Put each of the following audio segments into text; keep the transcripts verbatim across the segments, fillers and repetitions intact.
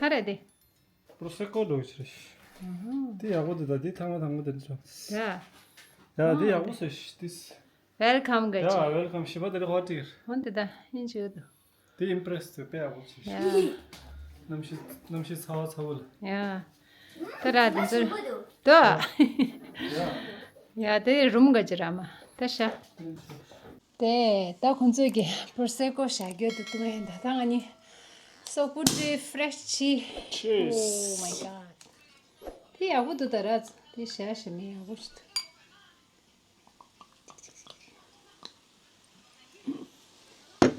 ག་རེ་དེ། པྲོ་སེ་ཀོ་འདྲ་བོ་ཞིག་རེད། དེ་ཡག་པོ་འདུག་ད་དེ་ཐེངས་མ་དང་པོ་དེ་འདྲ་བྱུང་། ཡ། ཡ་དེ་ཡག་པོ་བཟོས་ཤག་དེ། ཝེལ་ཁམ་ག་ཡ་ཅིག་ཝེལ་ཁམ། ཞིམ་པ་དེ་རེད། ཧོ་ཊེལ། འོན་ཏེ་ད་ཡིན་ཅིག་འདུག་དེ་ཨིམ་པྲེས་དེ་དཔེ་ཡག་པོ་བྱས་ཤག་ཡ། གནམ་གཤིས་གནམ་གཤིས་ཚ་བ་ཚ་བོ་ལ། ཡ། ད་ར་དེ་ཚོ་དོ། ཡ། ཡ་དེ་རུམ་ག་ཅིག་ར་མ་ད་ཤ། དེ་ད་ཁོང་ཚོས་ཀྱི་པྲོ་སེ་ཀོ་ཞག་རྒྱུ་དུ་བཏུང་ཡིན། ད་ད་ང་ནི་སོག་པོ་ཏི་ཧྥི་རེཤ་ཆི། Cheers. Oh my god. དེ་ཡག་པོ་འདུག་ད་ར། དེ་ཞག་ཞིམ་མི་ཡག་པོ་ཞིག་འདུག་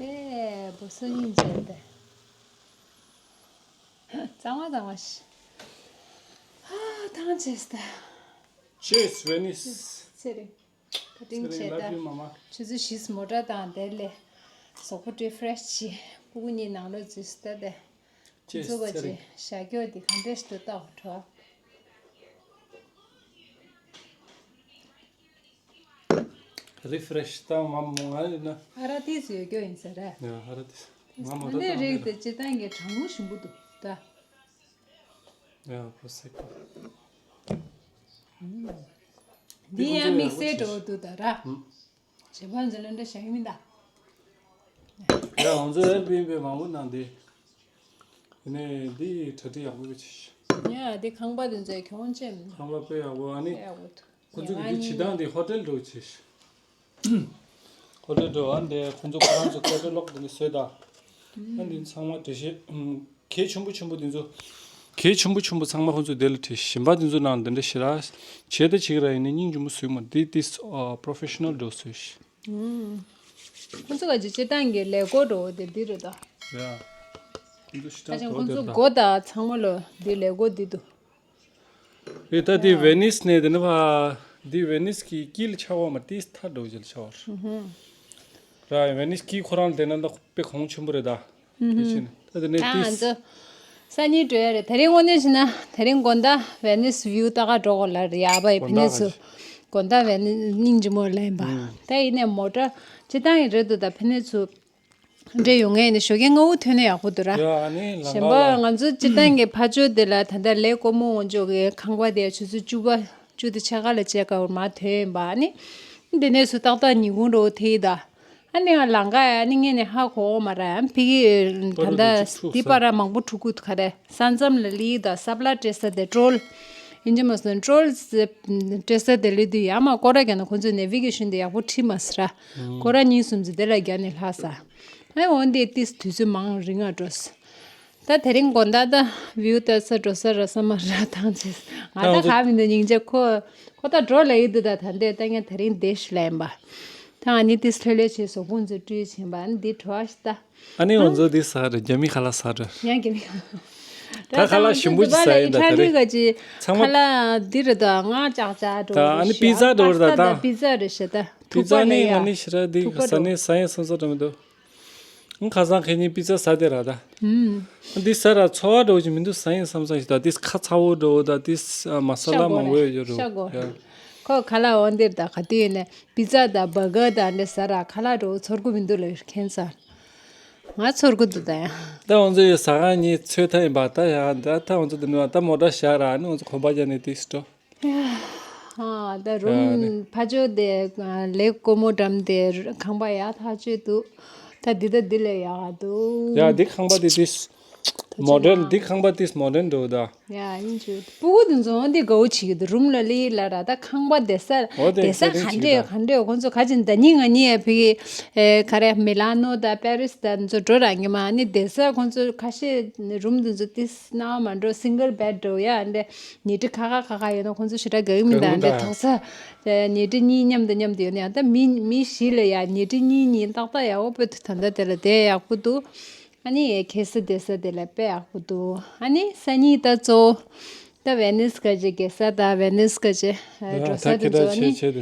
ཨེ་བུ་སུ་ཉིན་བྱས་ཏེ། གཙང་མ་གཙང་མ་ཞིག་ཨ་ཐང་ཆད་ད། Cheers, Venice. ཚེ་རིང་། བཀའ་དྲིན་ཆེ་ད། Love you, mama. ཆུ་ཚོད་བཞི་མོ་ཊ་དང་དེ་ལས། སོག་པོ་ཏི་ཧྥི་རེཤ་ཆི། སྤུ་གུ་གཉིས་ནང་ལོགས་འཛུལ་སོང་ད་དེ། Cheers. ཚེ་རིང་། ཞག་རྒྱུ་དེ་གང་འདྲ་ཞིག་འདུག་ལྟ་འོ་འགྲོ། རི་ཧྥི་རེཤ་ད་མ་མོ་ང་ཡིན་ན། ཨ་ར་ཏིས་ཡོད་རྒྱུ་ཡིན་ས་རེད། ཡ་ཨ་ར་ཏིས། ང་མོ་ད་ད་ནས་རིགས་དེ་སྤྱིར་བཏང་གི་གྲང་མོ་ཞིམ་པོ་འདུག་ད། ཡ་པྲོ་སེ་ཀོ། འདི་ཡང་དམིགས་བསལ་འགྲོ་འདུག་ད་ར། ཨུམ། བྱེད་པ་འཛིན་ལ་འདྲ་བྱ་གི་མིན་ད། ཡ་ང་ཚོ་ཨེར་བི་ཨེན་བི་མང་པོ་ནང་འདི། ཡིན་ནའི་འདི་གྲ་སྒྲིག་ཡག་པོ་བྱས། ཡ་འདི་ཁང་པ་འདི་ཚོའི་གྱོང་ཅན། ཁང་པ་དཔེ་ཡག་པོ། ཨ་ནི། དཔེ་ཡག་པོ་འདུག་ཁོ་ཚོ་གི་འདི་བྱེད་སྟངས་འདི་ཧོ་ཊེལ་འདྲ་བོ་བྱས། ཧོ་ཊེལ་འདྲ་བོ། ཨ་འདི་ཁོ་ཚོ་ཁོ་རང་ཚོ་ཀེ་ཊ་ལོག་འདི་ནས་བཟོས་ད། ཨ་འདི་ཚང་མ་འགྲེལ་བཤད། གལ་ཆེན་པོ་ཆེན་པོ་འདི་ཚོ། གལ་ཆེན་པོ་ཆེན་པོ་ཚང་མ་ཁོ་ཚོ་དེ་ལ་བྲིས། ཞིམ་པ་འདི་ཚོ་ནང་འདི་འདྲ་ཞིག་ར། བྱས་ད་བྱེད་ཀྱི་ར། ཡིན་ནའི་སྙིང་རྗེ་མོ་བཟོས་མ། འདི་འདི་པྲོ་ཕེ་ཤ་ནལ་འདྲ་བོ་བཟོས་ཤག་ཁོ་ཚོ་ག་ཅིག་སྤྱིར་བཏང་གི་ལས་སྒོ་འགྲོ་དེ་འདི་རེད་ད། ཡ། ཁོ་ཚོ་ཞེ་དྲག་ཁ་ཅང་འགྲོ་ཁོ་ཚོ་དེ་རེད་ད། སྒོ་དང་ཚང་མ་ལོ་འདི་ལས་སྒོ་འདི་འདུག་རེད་ད། འདི་ཡ། ཝེ་ནིས་ནས་དེ་ནི་ཕ། འདི་ཝེ་ནིས་ཀྱི་དཀྱིལ་ཆགས་པ་མ། ཏིས་ཐ་འགྲོ་ཅིག་ཆགས་པ་རེད། ར་ཝེ་ནིས་ཀྱི་ཁོ་རང་དེ་ན་ད་དཔེ་གོང་ཆེན་པོ་རེད་ད། ཧུམ་ཧུམ། དེ་བྱས་ནས་ད་དེ་ནས་ད་ང་ཏིས། ཚོ་སང་ཉིན་འགྲོ་ཡ་རེད། དེ་རིང་དངོས་གནས་བྱས་ན་དེ་རིང་དགོང་དག་ཝེ་ནིས་བིའུ་ལྟ་ག་འགྲོ་དགོས་ལ་རེད། ཡ་བའི་ཕི་དགོང་དག་ནས་ཚུ། དགོང་དག་ཝེ་ནིས་སྙིང་རྗེ་མོ་ལེན་པ། ཨུམ། ད་ཡིན་ནས་མོ་ཊ་སྤྱིར་བཏང་ཡིན་རེད་འདུག་ད་ཕི་དགོང་ནས་ཚུ་འདྲེ་ཡོང་ངེས་ནས་ཞོགས་ཀས་སྔ་པོ་ཐོན་ན་ཡག་པོ་འདུག་ར། ཡ་ཨ་ནི་ལམ་གཞན་པ་ཁ་ལ། ང་ཚོ་སྤྱིར་བཏང་གི་ཕ་ཇོ་དེ་ལ་ད་ལྟ་ལས་སྒོར་མོ་འོང་ཆོག་གི་ཁང་པ་དེ་ཆུ་ཚོད་བཅུ་པ་བཅུ་དང་ཕྱེད་ཀ་ལ་ཅེག་ཨའུཊ་མར་ཐོན་ཡིན་པ། ཨ་ནི་དེ་ནས་ཚུ་ཏག་ཏག་ཉིན་གུང་འགྲོ་ཐེ་ཡི་ད། ཨ་ནི་ང་ལམ་ཁ་ཡ་ཨ་ནི་ངས་ནི་ཧ་གོ་མ་ར། ཨ་ཕི་གི་ད་ལྟ་འདི་པར་ར་མང་པོ་འཁྲུག་གི་འདུག་ག་རེ། ས་མཚམས་ལ་ལི་ད་ས་བླ་སྤྲད་ས་དེ་ཀྲོལ། ཡིན་གཅིག་མིན་གཅིག་ཀྲོལ་སྤྲད་ས་དེ་ལི་དུས་ཡ་མ་སྐོར་ར་རྒྱག་ན་ཁོང་ཚོས་ནེ་བི་གེ་ཤན་དེ་ཡག་པོ་ཁྲིད་མ་སི་ར། སྐོར་ར་གཉིས་གསུམ་ཙམ་དེ་ལ་རྒྱག་ནས་ལྷག་ས། ཨ་འོན་ཏེ་ཏིས་དུས་ཚོད་མང་རིང་ང་འགྲོ་སི། ད་དེ་རིང་དགོང་དག་ད་བིའུ་ལྟ་ས་འགྲོ་ས་ར་ས་མ་ར་ཐང་ཆད། ང་ད་ད་ང་ཚོ་ག་མི་འདུག་སྙིང་རྗེ། ཁོ་ཁོ་ད་འགྲོ་ལ་ཡི་འདུག་ད། ད་འདས་ད་ངས་དེ་རིང་བསྡད་ཤི་ལ་ཡིན་པ། ད་ང་ནི་ཏིས་ལྷོད་ལྷོད་བྱས་སོ་ཕུང་ཚོ་བཀྲུས་བྱིན་པ། ཨ་ནི་འདི་བྲོ་བ་ཞིག་ད། ཨ་ནི་ང་ཚོ་འདི་ཟ་རེད། རྒྱ་མི་ཁ་ལག་ཟ་རེད། ཡང་རྒྱ་མི་ཁ་ལག་ད་ཁ་ལག་ཞིམ་པོ་ཅིག་ཟ་ཡིན་ད། ད་རེད་ག་ཅི་ཚང་མ་ཁ་ལག་འདི་རེད་ད། ང་ཅག་ཅག་འགྲོ་ད། ཨ་ནི་པི་ཛ་འགྲོ་རེད་ད། པི་ཛ་རེད་ཤ་ད། པི་ཛ་ནི་ང་ནི་ཞེ་དྲག་འདི་ཟ་ནི་ཟ་ཡིན་བསམ་ས་འགྲོ་མི་འདུག་ཁ་སང་ཁེ་ཉིན་པི་ཛ་ཟ་དེ་ར་ད། ཧུམ། འདི་ཟ་ར་ཚོར་བ་འདྲ་བོ་ཅིག་མི་འདུག་ཟ་ཡིན་བསམ་བསམ་ཞིག་ད། འདི་ཁ་ཚ་བོ་འདྲ་བོ་ད། འདི་མ་ས་ལ་མང་པོ་ཡོད་རེད། ཤ་གོ། ཁོ་ཁ་ལག་འོ་འདིར་ད་ག་དུས་ཡིན་ནས་པི་ཛ་ད་བྷར་གར་ད་འདྲ་ཟ་ར་ཁ་ལག་འདྲ་བོ་ཚོར་གི་མི་འདུག་ལ་ཁྱེད་ཚ། ང་ཚོར་གི་འདུག་ད་ཡང་། ད་ང་ཚོ་ཡི་ཟ་ཁང་གཉིས་ཚོད་ཐ་ཡིན་པ་ད་ཡང་། ད་ད་ང་ཚོ་འདི་ནས་ད་མོ་ཊ་བཞག་ར། ཨ་ནི་ང་ཚོ་གོམ་པ་རྒྱག་ནས་འདི་སི་འགྲོ། ཨ་ད་རུམ་ཨ་ནི་ཕ་ཇོ་དེ་ལས་སྒོར་མོ་འགྲམ་དེ་ཁང་པ་ཡག་ཐག་ཆོད་འདུག་ད་འདི་ད་འདི་ལས་ཡག་འདུག་ཡ་འདི་ཁང་པ་འདི་ཏིས་མོ་ཌེལ། འདི་ཁང་པ་ཏིས་མོ་ཌེལ་འདུག་ད། ཡ་ཡིན་ཆུ་སྤུ་གུ་དེ་ཚོ་འདི་དགའ་བོ་བྱེད་ཀྱི་འདུག་རུམ་ལ་ལི་ལ་ར། ད་ཁང་པ་བསྡད་ས་འོ་དེ་བསྡད་ས་ཚེ་རིང་ག་འདྲས་བྱེད་ད། ག་འདྲས། ཁོང་ཚོ་ག་ཅིག་ཟླ་ཉིན་ལྔ་ཉིན་ཡ་ཕི་གི་ཨེ་ག་རེ་མི་ལ་ནོ་ད་པེ་རིས་ད་འདི་ཚོ་འགྲོ་ར་ཉི་མ། ཨ་ནི་བསྡད་ས་ཁོང་ཚོ་ཁ་ཤས་རུམ་དེ་ཚོ་ཏིས་སྣང་བ་མ་འགྲོ། སིང་གལ་བེད་འགྲོ་ཡ་འདྲ། ཉལ་ཁྲི་ཁ་ཁ་ཁ་ཁ་ཡོད་ན་ཁོང་ཚོ་ཞེ་དྲག་དགའ་གི་མི་འདུག་གང་འདྲ་འདུག་དག་ས། ཉལ་ཁྲི་གཉིས་མཉམ་དུ་མཉམ་དུ་ཡོད་ན་ཡང་། ད་མི་མི་བཞི་ལ་ཡ་ཉལ་ཁྲི་གཉིས་གཉིས་ཏག་ཏག་ཡག་པོ་དཔེ་ད་ལྟ་དེ་ལ་བསྡད་ཡག་པོ་འདུག་ཨ་ནི་ཁེ་ས་བསྡད་ས་དེ་ལ་དཔེ་ཡག་པོ་འདུག་ཨ་ནི་སང་ཉིན་ད་གཙོ་བོ་ད་ཝེ་ནིས་ག་ཅེ་གེ་ས་དང་ཝེ་ནིས་ག་ཅེ་འགྲོ་ས་དེ་ཚོ། ཨ་ནི་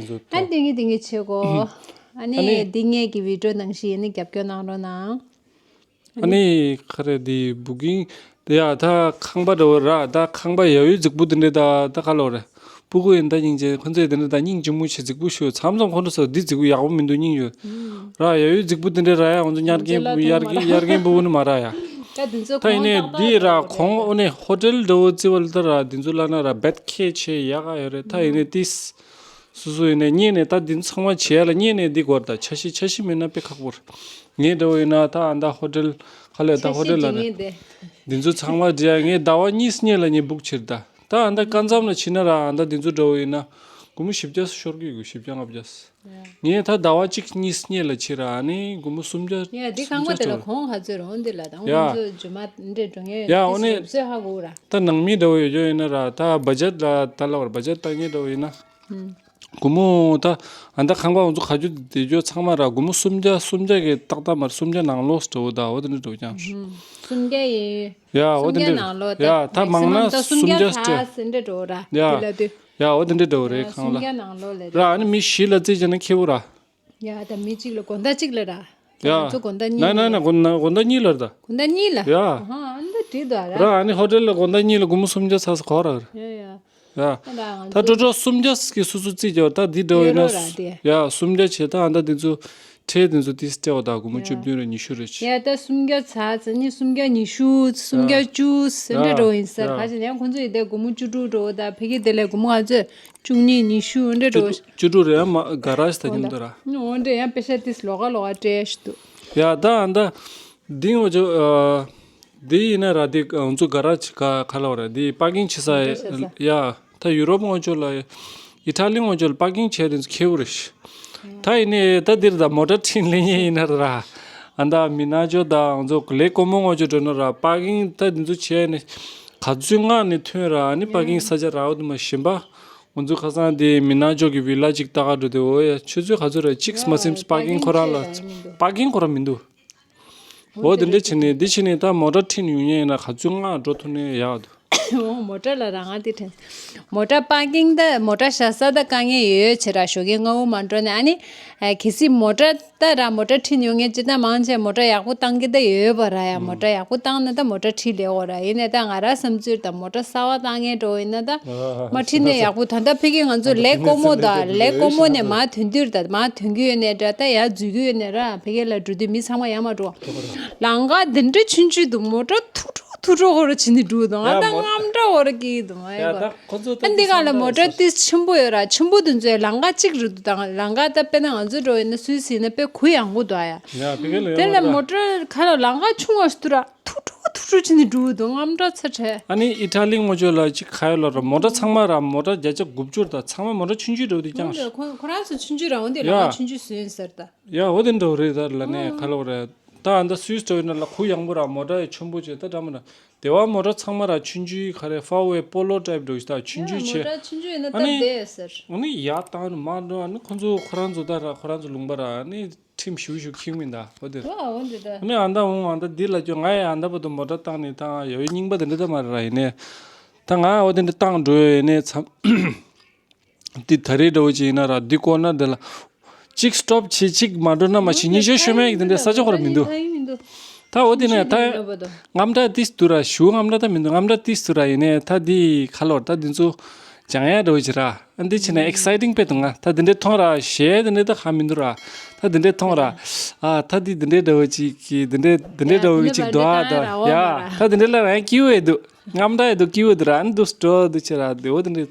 ཨ་འདི་ངེད་འདི་ངེད་བྱེད་གོ། ཨ་ནི་འདི་ངེད་ཀྱི་བི་ཌིའོ་ནང་བཞིན་ཡིན་ན་རྒྱབ་སྐྱོར་གནང་རོགས་གནང་། ཨ་ནི་ག་རེ་འདི་བུ་ཀིང་དེ་ཡ་ད་ཁང་པ་འདྲ་བོ་ར། ད་ཁང་པ་ཡ་ཡོད་རྫིག་པོ་དེ་འདྲས། ད་ད་ག་ལོ་རེད། སྤུ་གུ་ཡིན་ད་སྙིང་རྗེ་ཁོ་ཚོས་དེ་འདྲས་ད་སྙིང་རྗེ་མོ་བྱེད་རྫིག་པོ་ཞུ། མཚམས་མཚམས་ཁོ་ཚོ་འདི་རྫིག་པོ་ཡག་པོ་མི་འདུག་སྙིང་ཡོད་ར། ཡ་ཡོད་རྫིག་པོ་དེ་འདྲས་ར་ཡ། ང་ཚོ་ཉར་མཁན་ཡར་རྒན་ཡར་རྒན་ཡར་རྒན་སྤུ་གུ་ནི་མ་ར་ཡ། ད་འདི་ཚོ་ད་ཡིན་ནའི་གོང་ཏག་ཏག་འདི་ར་རེད་གོང་ཨོ་ནི་ཧོ་ཊེལ་འདྲ་བོ་བརྩི་བ་ལ་ད་ར་འདི་ཚོ་ལ་ན་ར་བེད་ཁེ་ཆེ་ཡག་ག་ཡོད་རེད། ད་ཡིན་ནའི་ཏིས་སོ་སོ་ཡིན་ནའི་གཉེར་ནས་ད་འདི་ཚོ་ཚང་མ་བྱེད་ཡ་ལ་གཉེར་ནས་འདི་དགོས་རེད། ད་འཆར་གཞི་འཆར་གཞི་མེད་ན་དཔེ་ཁག་པོ་རེད། ངས་འདྲ་བོ་ཡིན་ན་ད་ཨ་ད་ཧོ་ཊེལ་ཁ་ལས་ད་ཧོ་ཊེལ་ལ་ནས་འདི་ཚོ་ཚང་མ་འབྲི་ཡ་ངས་ཟླ་བ་གཉིས་སྔོན་ལ་ངས་བུག་བྱེད་ད། ད་ཨ་ད་སྐབས་མཚམས་ལ་ཕྱིན་ན་ར་ཨ་ད་འདི་ཚོ་འདྲ་བོ་ཡིན་ན་སྒོར་མོ་བཞི་བརྒྱ་ཤོར་གི་ཡོད། བཞི་བརྒྱ་ལྔ་བརྒྱ། ངས་ད་ཟླ་བ་གཅིག་གཉིས་སྔོན་ལ་ཕྱིན་ར་ཨ་ནི་སྒོར་མོ་སུམ་བརྒྱ་ཡ་འདི་ཁང་པ་དེ་ལ་གོང་ག་ཚོད་རེད་འོན་ཏེ་ལ་ད་ཡ། ཁོང་ཚོ་ཇོ་མ་འདྲེ་འགྲོ་ངེས་ཡ་ཡོད་འོ་ནི་ཚོད་ཧ་གོ་ར། ད་ནང་མི་འདྲ་བོ་ཡོད་ཡོད་ཡིན་ན་ར་ད་བ་ཇེཊ་ལ་ད་ལ་བར་བ་ཇེཊ་ད་ངས་འདྲ་བོ་ཡིན་ན། སྒོར་མོ་ད་ཨ་ད་ཁང་པ་ང་ཚོ་ག་རྒྱུ་དེ་རྒྱུ་ཚང་མ་ར་སྒོར་མོ་སུམ་བརྒྱ་སུམ་བརྒྱ་གི་ཏག་ཏག་མར་སུམ་བརྒྱ་ནང་ལོགས་འགྲོ་ད་འོ་དེ་འདྲ་འགྲོ་ཀྱང་། སུམ་བརྒྱ་ཡིན། ཡ་འོ་དེ་འདྲ་ནང་ལོགས་ཡ་ད་མང་ན་སུམ་བརྒྱ་སྟེ་ཟིན་འདྲ་འགྲོ་ར་ཡ་དེ་ལ་དུས། ཡ་འོ་དེ་འདྲ་འགྲོ་རེད་ཁང་ལ་སུམ་བརྒྱ་ནང་ལོགས་ལ་ར་ཨ་ནི་མི་བཞི་ལ་རྩིས་བྱས་ན་ཁེ་བོ་ར། ཡ་ད་མི་གཅིག་ལ་དགོང་དག་གཅིག་ལ་ར། ཡ་ང་ཚོ་དགོང་དག་གཉིས་ན་ན་ན་དགོང་ན་དགོང་དག་གཉིས་ལ་ར་ད། དགོང་དག་གཉིས་ལ། ཡ་ཧ་ཨ་འདི་བྲིས་འདུག་ར། ར་ཨ་ནི་ཧོ་ཊེལ་ལ་དགོང་དག་གཉིས་ལ་སྒོར་མོ་སུམ་བརྒྱ་ཚར་ས་གོ་ར། ཡ་ཡ། ཡ། ད་ང་ད་ཚོ་ཀྲོ་ཀྲོ་སུམ་བརྒྱ་གི་སུ་སུ་རྩིས་རྒྱག་ད་འདི་འདྲ་བོ་ཡིན་ན། ཡ་ར་དེ། ཡ་སུམ་བརྒྱ་བྱས་ད་ཨ་ད་འདི་ཚོ་ཁྲལ་འདི་ཚོ་ཏིས་སྤྲད་འོ་ད་སྒོར་མོ་བཅུ་བདུན་རེ་ཉི་ཤུ་རེ་ཆེ། ཡ་ད་སུམ་བརྒྱ་ཚར་ཙ་ནི་སུམ་བརྒྱ་ཉི་ཤུ་སུམ་བརྒྱ་བཅུ་སེ་འདྲ་འགྲོ་ཡིན་ཟེར། ཡ་ཁ་ཅིག་ཡང་ཁོང་ཚོ་ཡི་དེ་སྒོར་མོ་བཅུ་དྲུག་འགྲོ་ད་ཕ་གི་དེ་ལས་སྒོར་མོ་ང་ཚོས་བཅུ་གཉིས་ཉི་ཤུ་འདྲ་འགྲོ། བཅུ་དྲུག་རེ་ཡང་མ་ག་ར་ཞིག་ད་ཉམས་འདུག་ར། འོ་འདྲ་ཡང་པེ་ཤ་ཏིས་ལོག་ག་ལོག་ག་སྤྲད་ཤི་འདུག་ཡ་ད་ཨ་ད། འདི་ངོ་ཅོ། འདི་ཡིན་ན་ར་འདི་ང་ཚོ་ག་ར་ཅི་ག་ག་ལ་བ་ར་འདི་པར་ཀིང་བྱེད་ས་ཡ་ད་ཡུ་རོབ་ངོ་ཅོ་ལ་ཨི་ཐ་ལི་ངོ་ཅོ་ལ་པར་ཀིང་བྱས་དེ་ཚོ་ཁེ་བོ་རེད་ཤི། ད་ཡིན་ནའི་ད་འདིར་ད་མོ་ཊ་ཁྲིད་ལེན་ཡས་ཡིན་ན་ར་ཨ་ད་མི་ན་ཅོ་ད་ང་ཚོ་ལེ་ཀོ་མོ་ངོ་ཅོ་འགྲོ་ན་ར་པར་ཀིང་ད་འདི་ཚོ་བྱས་ནས་ག་ཚོད་སྔ་ནས་ཐོན་ར་ཨ་ནི་པར་ཀིང་ས་ཆ་རག་འོ་དུ་མ་ཞིམ་པ། ང་ཚོ་ཁ་སང་དེ་མི་ན་ཅོ་གི་བི་ལ་ཅིག་ལྟ་ག་འགྲོ་དེ་འོ་ཡ་ཆུ་ཚོད་ག་ཚོད་ར་གཅིག་མ་ཟིན་པར་ཀིང་ཁོ་རང་ལ་པར་ཀིང་ཁོ་རང་མི་འདུག་འོ་དེ་འདྲ་བྱས་ནས་འདི་བྱས་ནས་ད་མོ་ཊ་ཁྲིད་ཡོང་ཉེན་ཡིན་ན་ག་ཚོད་སྔ་འགྲོ་ཐུབ་ནའི་ཡག་འདུག་འོ་མོ་ཊ་ལ་རང་ང་དེ་དྲན། མོ་ཊ་པར་ཀིང་ད་མོ་ཊ་བཞག་ས་ད་དཀའ་ངལ་ཡོད་ཡོད་བྱེད་ར་ཞོགས་ཀས་སྔ་བོ་མ་འགྲོ་ནས་ཨ་ནི། གལ་སྲིད་མོ་ཊ་ད་ར་མོ་ཊ་ཁྲིད་ཡོང་ངེས་ཅི་ད་མང་ཆེ་མོ་ཊ་ཡག་པོ་བཏང་གི་ད་ཡོད་པ་ར་ཡ་མོ་ཊ་ཡག་པོ་བཏང་ན་ད་མོ་ཊ་ཁྲིད་ལེ་འོ་ར་ཡིན་ནས་ད་ང་ར་བསམ་ཚུལ་ད་མོ་ཊ་གསར་བ་བཏང་ངེས་འགྲོ་ཡིན་ན་ད་མ་ཁྲིད་ནས་ཡག་པོ་ད་ད་ཕ་གི་ང་ཚོ་ལེ་ཀོ་མོ་ད་ལེ་ཀོ་མོ་ནས་མ་ཐོན་དུས་ད་མ་ཐོན་གི་ཡོད་ནས་ད་ད་ཡ་འཛུལ་གི་ཡོད་ནས་ར་ཕ་གི་ལ་འགྲོ་དུས་མི་ཚང་མ་ཡར་མར་འགྲོ། ལམ་ཁ་འདི་འདྲ་ཆུང་ཆུང་འདུག་མོ་ཊ་ཐུག་འགྲོ་ཐུག་འགྲོ་ཧོ་ར་བྱིན་ནས་འགྲོ་འདུག་ང་ད་རྔམ་འདྲ་ཧོ་ར་སྐྱེ་གི་འདུག་ང་ཡ་ད་ཁོ་ཚོ་ད་ཨ་འདི་ག་ལ་མོ་ཊ་ཏིས་ཆེན་པོ་ཡོད་ར་ཆེན་པོ་འདི་ཚོའི་ལམ་ཁ་གཅིག་རེད་འདུག་ད་ལམ་ཁ་ད་དཔེར་ན་ང་ཚོ་འགྲོ་ཡིན་ན་སུད་སི་ཡིན་ན་དཔེ་གུ་ཡངས་པོ་འདུག་ཨ་ཡ། ཡ་ཕ་གི་ལ་དེ་ཡོད་ལ་ར། མོ་ཊ་ཁ་ལ་ལམ་ཁ་ཆུང་བ་ཞིག་འདུག་ར་ཐུག་འགྲོ་ཐུག་འགྲོ་བྱིན་ནས་འགྲོ་འདུག་རྔམ་འདྲ་ཚ་དྲགས། ཨ་ནི་ཨི་ཊ་ལི་ངོ་ཅོ་ལ་ཅིག་ག་ཡོད་ལ་ར་མོ་ཊ་ཚང་མ་ར་མོ་ཊ་བརྒྱ་ཆ་དགུ་བཅུ་ར་ད་ཚང་མ་མོ་ཊ་ཆུང་ཆུང་འདྲ་བོ་དེ་རྐྱང་ཞིག་ཁོ་ཁོ་རང་ཚོ་ཆུང་ཆུང་ར་འོན་ཏེ་ལམ་ཁ་ཡ། ཆུང་ཆུང་བཟོས་ཡིན་ཟེར་ད། ཡ་འོ་དེ་འདྲ་རེད་ད་ལ་ནས་ག་ལ་བ་རེད་ད་ཨ་ད་སུད་སི་འགྲོ་ཡིན་ན་ལ་གུ་ཡངས་པོ་ར་མོ་ཊ་ཡི་ཆེན་པོ་བྱས་ད་འདྲ་མོ་ར་དེ་བ་མོ་ཊ་ཚང་མ་ར་ཆུང་ཆུང་ག་རེ་ཧྥ་ཝེ་པོ་ལོ་ཊའིབ་འགྲོ་ཞིག་ད་ཆུང་ཆུང་བྱས་མོ་ཊ་ཆུང་ཆུང་ཡིན་ན་ཨ་ནི་སྟབས་བདེ་ཟེར། ཨ་ནི་ཡ་བཏང་མ་འགྲོ་ཨ་ནི་ཁོ་ཚོ་ཁོ་རང་ཚོ་ད་ར་ཁོ་རང་ཚོ་ལུང་པ་ར་ཨ་ནི་ཁྲིམས་ཞུ་ཞུ་ཁེངས་མིན་ད་འོ་དེ་ར། ཨ་ནི་ཨ་ད་འོང་ཨ་ད་འདི་ལ་ཅོ་ང་ཡི་ཨ་ད་བར་དུ་མོ་ཊ་བཏང་ནས་ད་ཡོད་རྙིང་པ་དེ་འདྲ་ད་མ་རེད་ར་ཡིན་ནས་ད་ང་འོ་དེ་འདྲ་བཏང་འགྲོ་ཡོད་ནས་ཚ། འདི་ད་རེས་འདྲ་བོ་ཅིག་ཡིན་ན་ར་འདི་ཀོ་ན་འདི་ལ་གཅིག་སི་ཊོབ་བྱེད་གཅིག་མ་འགྲོ་ན་མ་ཤི་ཉི་ཤོ་ཤོ་མེད་འདི་འདྲ་ས་ཆ་ཁོ་ར་མི་འདུག་ད་འོ་དེ་ནས་ད་རྔམ་སྒྲ་ཏིས་འདུག་ར་ཞུ་རྔམ་སྒྲ་ད་མི་འདུག་རྔམ་སྒྲ་ཏིས་འདུག་ར་ཡིན་ནས་ད་འདི་ཁ་ལོར་ད་འདི་ཚོ་སྦྱང་ཡ་འདྲ་བོ་ཅིག་ར་ཨ་འདི་ཕྱིན་ན་ཨེག་སའི་ཊིང་དཔེ་འདུག་ང་ད་འདི་འདྲ་མཐོང་ར་གཞས་འདི་འདྲ་ད་ཧ་མི་འདུག་ར་ད་འདི་འདྲ་མཐོང་ར་ཨ་ད་འདི་འདི་འདྲ་འདྲ་བོ་ཅིག་གི་འདི་འདྲ་འདི་འདྲ་འདྲ་བོ་ཅིག་འདུག་ཨ་ད་ཡ་ད་འདི་འདྲ་ལ་རང་སྐྱིད་པོ་ཡ་འདུག་རྔམ་སྒྲ་ཡ་འདུག་སྐྱིད་པོ་འདུག་ར་ཨ་འདུག་སྤྲོ་འདུག་ཅེ་ར་འདི་འོ་འདི་འདྲ།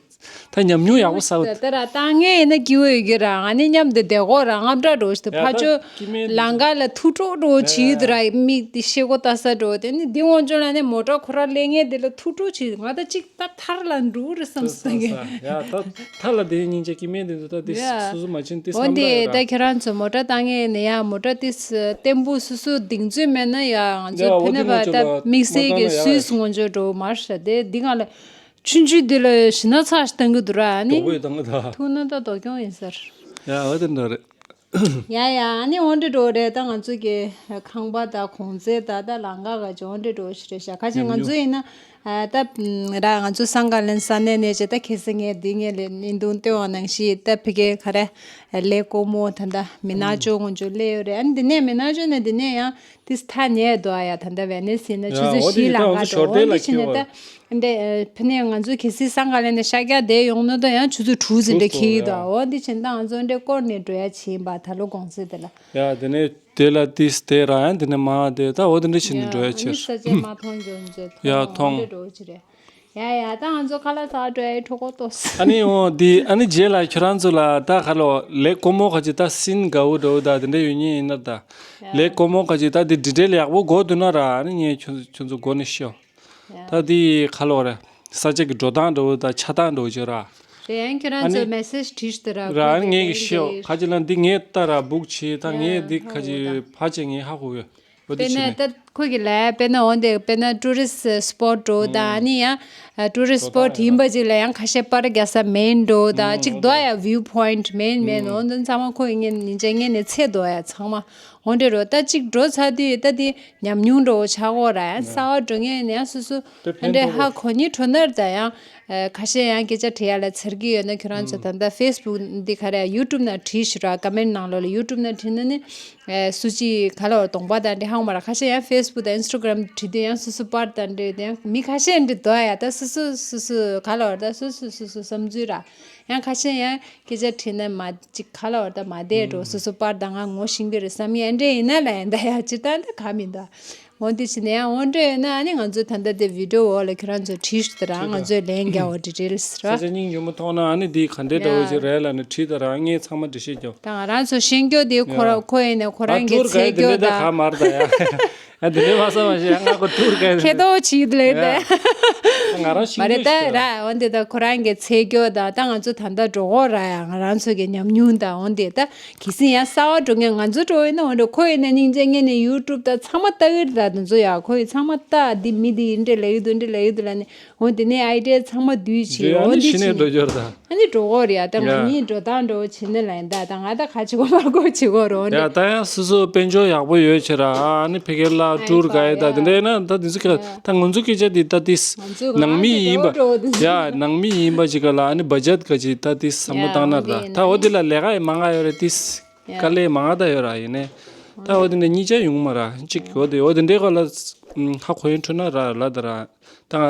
ད་ཉམས་མྱོང་ཡག་པོ་བསགས། ད་ལྟ་ར་བཏང་ངེས་ཡིན་ན་སྐྱིད་པོ་ཡོད་ཀྱི་ར་ང་ནི་མཉམ་དུ་བསྡད་གོ་ར་རྔམ་སྒྲ་འགྲོ་ཞིག་ཏུ་ཡ་ཕ་ད་ཆོས་སྐྱིད་མེད་ལང་ཀ་ལ་ཐུག་འགྲོ་འགྲོ་བྱེད་ཡོད་དུ་ར་མིག་དེ་ཤེལ་སྒོ་ལྟ་ས་འགྲོ་དེ་ནི་འདི་ངོ་ཅོ་ལ་ནི་མོ་ཊ་ཁོ་ར་ལེན་ངེས་དེ་ལ་ཐུག་འགྲོ་བྱེད་ང་ད་ཅིག་ད་ཐར་ལ་འགྲོ་རེ་བསམ་སོང་གི་ཡ་ད་ཐར་ལ་དེ་སྙིང་རྗེ་སྐྱིད་མེད་དེ་ཚོ་ད་དེ་ཡ་སོ་སོ་མ་ཕྱིན་དེ་འོན་བསམ་ད་ཏེ་ཡོད་ད་ར། ཁྱེད་རང་ཚོ་མོ་ཊ་བཏང་ངེས་ནི་ཡ་མོ་ཊ་དེ་བརྟན་པོ་སོ་སོ་གདེང་ཚོད་མེད་ན་ཡ་ང་ཚོ་ཡ་འོ་ཕི་ནེ་དེ་ངོ་པ་ཅོ་ད་ལ་དམིགས་བསལ་མ་གི་བཏང་ན་ཡ་སུད་སི་ངོ་ཅོ་འགྲོ་མར་ཤ་དེ་འདི་ང་ལ། ཆུང་ཆུང་འདི་ལ་ཞི་ན་ཚགས་ཤིག་བཏང་གི་འདུག་ར་ཨ་ནི། དོག་པོ་ཡོད་བཏང་གི་ད། ཐུག་ན་ད་དོ་སྐྱོང་ཡིན་ཟེར། ཡ་འོ་དེ་འདྲ་རེད། ཡ་ཡ་ཨ་ནི་འོ་འདྲ་འགྲོ་རེད་ད་ང་ཚོ་གི་ཁང་པ་ད་གོང་ཚད་ད་ད་ལང་ཀ་ག་ཅི་འོ་འདྲ་འགྲོ་ཞིག་རེད་ཤག་ཁ་ཅིག་ང་ཚོ་ཡིན་ན་ད་ར་ང་ཚོ་སང་ག་ལན་ས་གནས་ནས་ཅི་ད་ཁེ་སི་ངས་འདི་ངས་ལས་ནི་འདུག་སྟོན་བ་ནང་བཞིན་ད་ཕི་གེ་ག་རེ་ལས་ཀོ་མོ་ད་ད་མི་ན་ཅོ་ངོ་ཅོ་ལས་ཡོད་རེད་ཨ་ནི་འདི་ནས་མི་ན་ཅོ་ནས་འདི་ནས་ཡང་། དེ་ཐ་ཉེ་དོ་ཡ་ད་ལྟ་ཝེ་ནེ་སི་ན་ཆུ་ཡ་ཚོད་འོ་དེ་ཤི་ཡི་ལ་ད་ང་ང་ཚོ་ཞོར་འགྲོ་འོ་དེ་ལ་འདི་ཕྱིན་ཁེལ་ནས་བ་ད་འདི་ཕི་ནས་ང་ཚོ་གལ་སྲིད་སང་ག་ལ་ནས་ཤ་རྒྱག་བསྡད་ཡོང་ན་ད་ཡང་ཆུ་ཚོད་དྲུག་ཙམ་འདྲ་ཁེལ་ཡི་དོ་འོ་འདི་ཕྱིན་ད་ང་ཚོ་འདྲ་སྐོར་ནས་འགྲོ་ཡ་ཕྱིན་པ་ད་ལོ་གོང་ཚད་དེ་ལ་ཡ་དེ་ནས་ དེ་ལ་ཏིས་དེ་ར་ཡང་དེ་ནས་མ་དེ་ད་འོ་དེ་འདྲ་བྱས་ནས་འགྲོ་ཡ་ཆེ། ས་ཆ་མ་མཐོང་རྒྱུ་འཇོད་ཡ་མཐོང་མཐོང་། འདྲ་འགྲོ་ཆེ་རེད། ཡ་ཡ་ད་ང་ཚོ་ཁ་ལག་ཟ་འགྲོ་ཡ་གྲོད་ཁོག་ལྟོགས། ཨ་ནི་འོ་དེ་ཨ་ནི་རྗེས་ལ་ཁྱོད་རང་ཚོ་ལ་ད་ཁ་ལོ་ལས་ཀོ་མོ་ཁ་ཅིག་ད་སིན་དགའ་བོ་འགྲོ་ད་དེ་འདྲ་ཡོད་ཉེན་ཡིན་ན་ད། ལས་ཀོ་མོ་ཁ་ཅིག་ད་དེ་འདྲི་འདྲེ་ལ་ཡག་པོ་གོ་འདུག་ན་ར་ཨ་ནི་ངས་ཁྱོད་ཁྱོད་ཚོ་མགོ་ནས་ཤོག་ད་འདི་ཁ་ལོ་རེད། ས་ཆ་གི་འགྲོ་སྟངས་འགྲོ་ད་ཆ་སྟངས་འགྲོ་བྱེད་ར། དེ་ཡང་ཁྱོད་རང་ཨ་ཚོས་ནི་མེ་སེཇ་བྲིས་ཤིག་ད་ར། ར་ཨ་ནི་ངས་ཀྱི་ཤེའོ་ཁ་ཅིག་ལ་འདི་ངས་ལྟ་ར་སྦུག་བྱེད་ད་ངས་འདི་ཁ་ཅིག་ཕ་ཆེ་ངས་ཧ་གོ་གི་འོ་དེ་དཔེར་ན་ད་ཁོ་གི་ལ་དཔེར་ན་འོ་འདི་དཔེར་ན་ཊུ་རི་སི་སི་པོ་ཊི་འགྲོ་ད་ཨ་ནི་ཡང་ཊུ་རི་སི་སི་པོ་ཊི་ཡིན་པ་ཅིག་ལ་ཡང་ཁ་ཤས་པར་རྒྱག་ས་མེད་འགྲོ་ད་ཅིག་དོ་ཡ་བིའུ་པོ་ཡིན་ཊི་མེད་མེད་འོ་འདི་ཚང་མ་ཁོ་གི་ངས་ཉིན་ཅན་ངས་ནས་ཚེ་དོ་ཡ་ཚང་མ་འོ་འདྲ་རོ་ད་ཅིག་འགྲོ་ཚར་དུས་ད་དེ། ཉམས་མྱོང་འགྲོ་བོ་ཆགས་འོ་ར་ཡང་གསར་བ་འགྲོ་ངེས་ནས་ཡང་སོ་སོ་ཨ་འདྲས་ཧ་གོ་ནི་འགྲོ་ནར་ད་ཡང་ཁ་ཤས་ཡང་སྐད་ཆ་དྲི་ཡ་ལ་ཚར་གི་ཡོད་ན་ཁྱོད་རང་ཚོ་ད་ལྟ་ཕེ་སི་བུག་འདི་ག་རེ་ཡུ་ཊུབ་ན་བྲིས་ཤི་ར་ཀ་མེན་ཊི་ནང་ལོགས་ལ་ཡུ་ཊུབ་ན་བྲིས་ན་ནི་སུ་ཅི་ག་ལ་བར་གདོང་པ་དང་འདྲེ་ཧང་མ་ར་ཁ་ཤས་ཡང་ཕེ་སི་བུག་དང་ཨིན་སི་ཊ་གྷ་རམ་བྲིས་དུས་ཡང་སོ་སོ་པར་དང་འདྲེ་དེ་ཡང་མི་ཁ་ཤས་འདྲེ་དོ་ཡ་ད་སོ་སོ་སོ་སོ་ག་ལ་བར་ད་སོ་སོ་སོ་སོ་བསམ་ཚུལ་ར། ཡང་ཁ་ཤས་ཡང་སྐད་ཆ་དྲིས་ན་མ་ཅིག་ཁ་ལ་བར་ད་མ་བསྡད་འགྲོ་སོ་སོ་པར་ད་ང་ངོ་ཤེས་ཀྱི་རེད་བསམ་ཡ་འདྲེ་ཡིན་ན་ལ་ཡིན་ད་ཡ་ཅི་ད་འདི་ག་མི་འདུག་འོ་འདི་ཕྱིན་ན་ཡང་འོ་འདྲེ་ཡོད་ན་ཨ་ནི་ང་ཚོ་ད་ལྟ་དེ་བི་ཌི་ཡོ་འོག་ལ་ཁྱོད་རང་ཚོ་བྲིས་ཤིག་ད་རང་ང་ཚོས་ལན་རྒྱག་འོ་ཌི་ཊེལ་སི་ར། ས་ཆ་སྙིང་རྗེ་མོ་མཐོང་ན་ཨ་ནི་འདི་ག་འདྲེ་འདྲ་བོ་ཞིག་རེད་ལ་ནི་བྲིས་ད་རང་ངས་ཚང་མ་འདྲི་ཤེས་ཀྱང་། ད་ང་རང་ཚོ་ཤེས་རྒྱུ་དེ་ཁོ་ར་ཁོ་ཡིན་ན་ཁོ་རང་གི་ཚེ་རྒྱུ་ད། ཨ་དེ་ནས་མ་བསམ་མ་ཤེས་ང་ཁོ་ཐུར་ག་ཁེ་ཏོ་ཆིག་ལེ་ཏེ། ང་རང་ཤིང་མ་རེད་ད་ར་འོན་ཏེ་ད་ཁོ་རང་གི་ཚེ་སྐྱོ་ད་ད་ང་ཚོ་ད་ལྟ་འགྲོ་གོ་ར་ཡ་ང་རང་ཚོ་གི་ཉམས་མྱོང་ད་འོན་ཏེ་ད་གི་སིན་ཡ་གསར་བ་འགྲོ་ངེས་ང་ཚོ་འགྲོ་ཡིན་ན་འོན་ཏེ་ཁོ་ཡིན་ན་སྙིང་རྗེ་ངེས་ནས་ཡུ་ཊུབ་ད་ཚང་མ་ལྟ་གི་རེད་ད་དེ་ཚོ་ཡ་ཁོ་ཡི་ཚང་མ་ལྟ་འདི་མི་འདི་ཡིན་འདྲ་ལ་ཡི་འདུག་འདྲ་ལ་ཡི་འདུག་ལ་ནི་འོན་ཏེ་ནས་ཨའི་ཌི་ཡ་ཚང་མ་བསྡུས་བྱས་འོན་ཏེ་ཕྱི་ནས་འགྲོ་རྒྱུ་རེད་ད། ཨ་ནི་འགྲོ་གོ་རེད་ཡ། ད་ང་ཡ། གཉིས་འགྲོ་སྟངས་འགྲོ་བྱེད་ནི་ལ་ཡིན་ད། ད་ང་ད་ག་བྱེད་གོ་མ་གོ་བྱེད་གོ་རོ་ཡ། ནི། ད་ཡང་སོ་སོ་དཔལ་འབྱོར་ཡག་པོ་ཡོད་ཆེ་ར་ཨ་ནི་ཕ་གི་ལ་ཨ་ཊུར་ག་ཡ་ད་ཡ། དེ་འདྲ་ཡིན་ན་ད་དེ་ཚོ་ག་ཡ། ད་ང་ཚོ་སྐད་ཆ་དེ་ད་དེ་ང་ཚོ་ནང་མི་ཡིན་པ་ང་ཚོ་ཡ་ནང་མི་ཡིན་པ་ཅིག་ག་ལ་ཨ་ནི་བ་ཇེཊ་ག་ཅིག་ད་དེ་བསམ་བློ་ཡ་བཏང་ན་འོ་དེ་ར་ཡིན་ད་ན་འོ་དེ་ལ་ལས་ཀ་ཡི་མང་ང་ཡོད་རེད་དེ། ཡ། དཀའ་ལས་མང་ང་ད་ཡོད་ར་ཡིན་ནས། ད་འོ་དེ་འདྲ་གཉིས་ཆ་ཡོང་མ་ར་ཅིག་འོ་དེ་འོ་དེ་འདྲའི་ག་ལ་ཧ་གོ་ཡིན་འཕྲོད་ན་ར་ལ་ད་ར། ད་ང་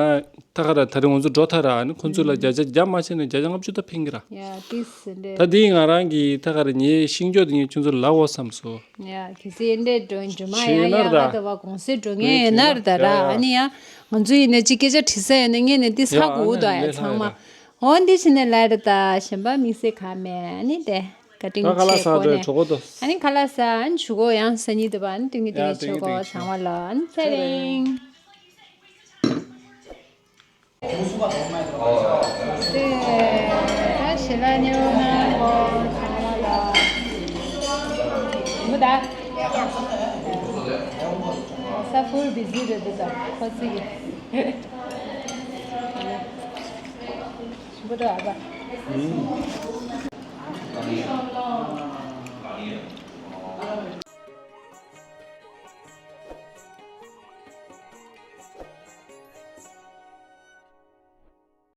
ད་ག་ར་ད་རེས་ང་ཚོ་འགྲོ་ཐལ་ར་ཨ་ནི་ཁོང་ཚོ་ལ་བརྒྱ་ཆ་བརྒྱ་མ་བྱས་ན་བརྒྱ་ཆ་ལྔ་བཅུ་ད་ཕན་གི་ར། ཡ་ཏིས་འདྲེ། ད་འདི་ང་རང་གི་ད་ག་ར་ངའི་ཤིང་སྐྱོ་དེ་ངས་ཁྱོད་ཚོ་ལབ་འོ་བསམ་སོ། ཡ་གལ་སྲིད་འདྲེ་འགྲོ་འགྲོ་མ་ཡ་ཡ་ང་ད་བ་གོང་སེ་འགྲོ་ངེས་ཡོད་ན་ར་ད་ར་ཨ་ནི་ཡ་ང་ཚོ་ཡིན་ན་ཅིག་སྐད་ཆ་དྲི་ས་ཡོད་ན་ངས་ནས་ཏིས་ཧ་གོ་འུ་ད་ཡ་ཚང་མ། འོ་འདི་ཕྱིན་ནས་ལ་ར་ད་གཞན་པ་དམིགས་བསལ་ག་མེད་ཨ་ནི་དེ། བཀའ་དྲིན་ད་ཁ་ལག་ཆེ་ཟ་གོ་འགྲོ་ནས་གྲོགས་པོ་དོ། ཨ་ནི་ཁ་ལག་ཟ་ཨ་ནི་ཆུ་གོ་ཡང་ས་ཉིད་དུ་བ་ཨ་ནི་དུང་གི་དུང་གི་ཆུ་གོ་ཚང་མ་ལ་ཨ་ནི་ཚེ་རིང་། དེ་ད་ཞེ་ལ་ཉེ་བོ་ན་གོ་ཚང་མ་ལ་མུ་ད། ས་ཕུར་བི་ཟི་རེད་འདུག་ད་ཁོ་ཚིག་གི་མུ་ད་ཨ་ད།